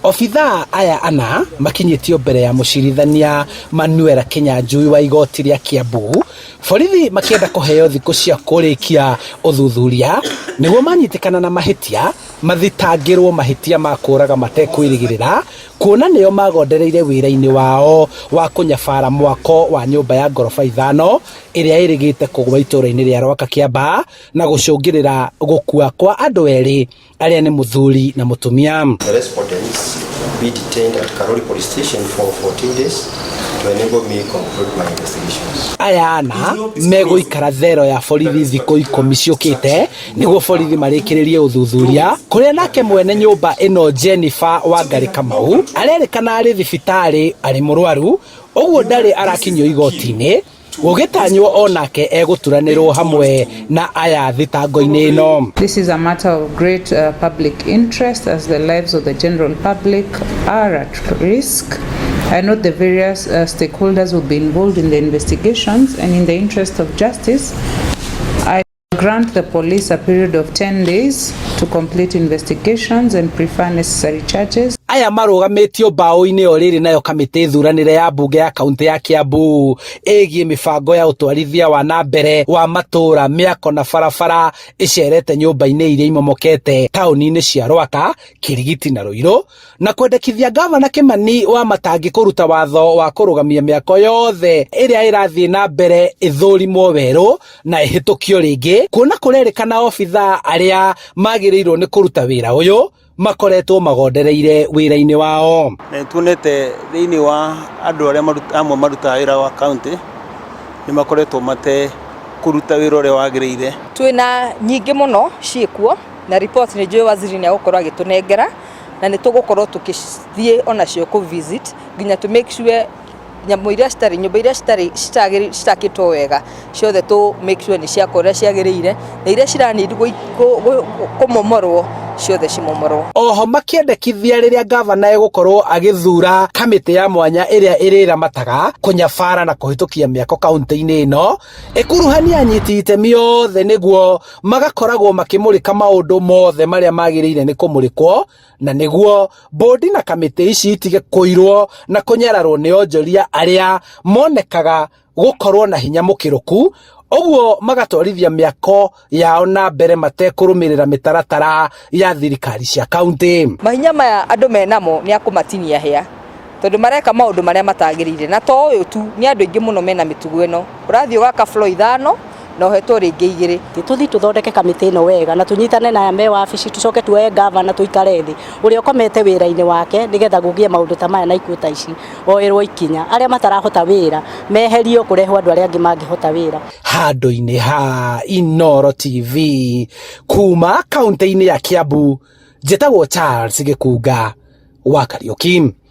Obithaa aya ana makinyĩtio mbere ya mũcirithania Manuela Kinyanjui wa igoti rĩa Kiambu, borithi makĩenda kũheo thikũ cia kũrĩkia ũthuthuria nĩguo manyitĩkana na mahĩtia mathitangĩrwo mahĩtia ma kũraga matekwĩrĩgĩrĩra, kuona nĩo magondereire wĩra-inĩ wao wa kũnyabara mwako wa nyũmba ya ngoroba 5 ĩrĩa ĩrĩgĩte kũgwa itũũra-inĩ rĩa Rwaka Kĩambaa na gũcũngĩrĩra gũkua kwa andũ erĩ arĩa nĩ mũthuri na mũtumia. The respondents be detained at Karori Police Station for 14 days to enable me conclude my investigations. Aya ana megũikara thero ya borithi thikũ 10 ciũkĩte nĩguo borithi marĩkĩrĩrie ũthuthuria, kũrĩa nake mwene nyũmba ĩno Jennifer Wangari Kamau arerĩkana arĩ thibitarĩ arĩ mũrwaru, ũguo ndarĩ arakinyio igoti-inĩ, gũgĩtanywo onake egũturanĩrwo hamwe na aya thitango-inĩ ĩno. This is a matter of great public interest as the lives of the general public are at risk. I note the various stakeholders will be involved in the investigations, and in the interest of justice, I grant the police a period of 10 days to complete investigations and prefer necessary charges. Aya marũgamĩtio mbaũ-inĩ o rĩrĩ nayo kamĩtĩ thuranĩre ya mbunge ya kaunti ya Kiambu ĩgiĩ mĩbango ya ũtwarithia wa na mbere wa matũũra, mĩako na barabara ĩcerete nyũmba-inĩ iria imomokete taũni-inĩ cia Rwaka, Kirigiti na Ruiru, na kwendekithia gavana Kimani wa Matangi kũruta watho wa kũrũgamia mĩako yothe ĩrĩa ĩrathiĩ na mbere ĩthũrimwo werũ na ĩhĩtũkio rĩngĩ, kuona kũrerĩkana obithaa arĩa magĩrĩirwo nĩ kũruta wĩra ũyũ makoretwo magondereire wĩra-inĩ wao. Na tuonete thĩinĩ wa andũ arĩa amwe marutaga wĩra wa county nĩ makoretwo mate kũruta wĩra ũrĩa wagĩrĩire. Twĩna nyingĩ mũno ciĩkuo na report nĩ njũĩ waziri nĩ agũkorwo agĩtũnengera, na nĩ tũgũkorwo tũkĩthiĩ onacio kũ visit nginya to make sure nyamũ iria citarĩ, nyũmba iria citarĩ citakĩtwo wega ciothe tũ make sure nĩ ciakwo ũrĩa ciagĩrĩire, na iria ciraneed kũmomorwo ciothe cimomorwo. Oho makĩendekithia rĩrĩa gavana egũkorwo agĩthura kamĩtĩ ya mwanya ĩrĩa ĩrĩramataga kũnyabara na kũhĩtũkia mĩako kaunti-inĩ ĩno, ĩkuruhania anyiti itemi othe nĩguo magakoragwo makĩmũrĩka maũndũ mothe marĩa magĩrĩire nĩ kũmũrĩkwo, na nĩguo bodi na kamĩtĩ ici itige kũirwo na kũnyararwo nĩ onjoria arĩa monekaga gũkorwo na hinya mũkĩrũku, ũguo magatwarithia mĩako yao na mbere matekũrũmĩrĩra mĩtaratara ya thirikari cia kaunti. Mahinya maya andũ menamo nĩ akũmatinia hĩa, tondũ mareka maũndũ marĩa matagĩrĩire, na to ũyũ tu, nĩ andũ aingĩ mũno mena mĩtugo ĩno. Ũrathiĩ ũgaka floor 5 na ũhetwo rĩngĩ 2. Tũthiĩ tũthondeke kamĩtĩ ĩno wega na tũnyitane na aya me wabici, tũcoke tuoe gavana tũikare thĩ ũrĩa ũkomete wĩra-inĩ wake, nĩgetha kũgĩe maũndũ ta maya na ikuũ ta ici oerwo ikinya. Arĩa matarahota wĩra meherio, kũrehwo andũ arĩa angĩ mangĩhota wĩra. Handũ-inĩ ha Inooro TV kuma kaunti-inĩ ya Kiambu, njĩtagwo Charles Gĩkunga wa Kariũki.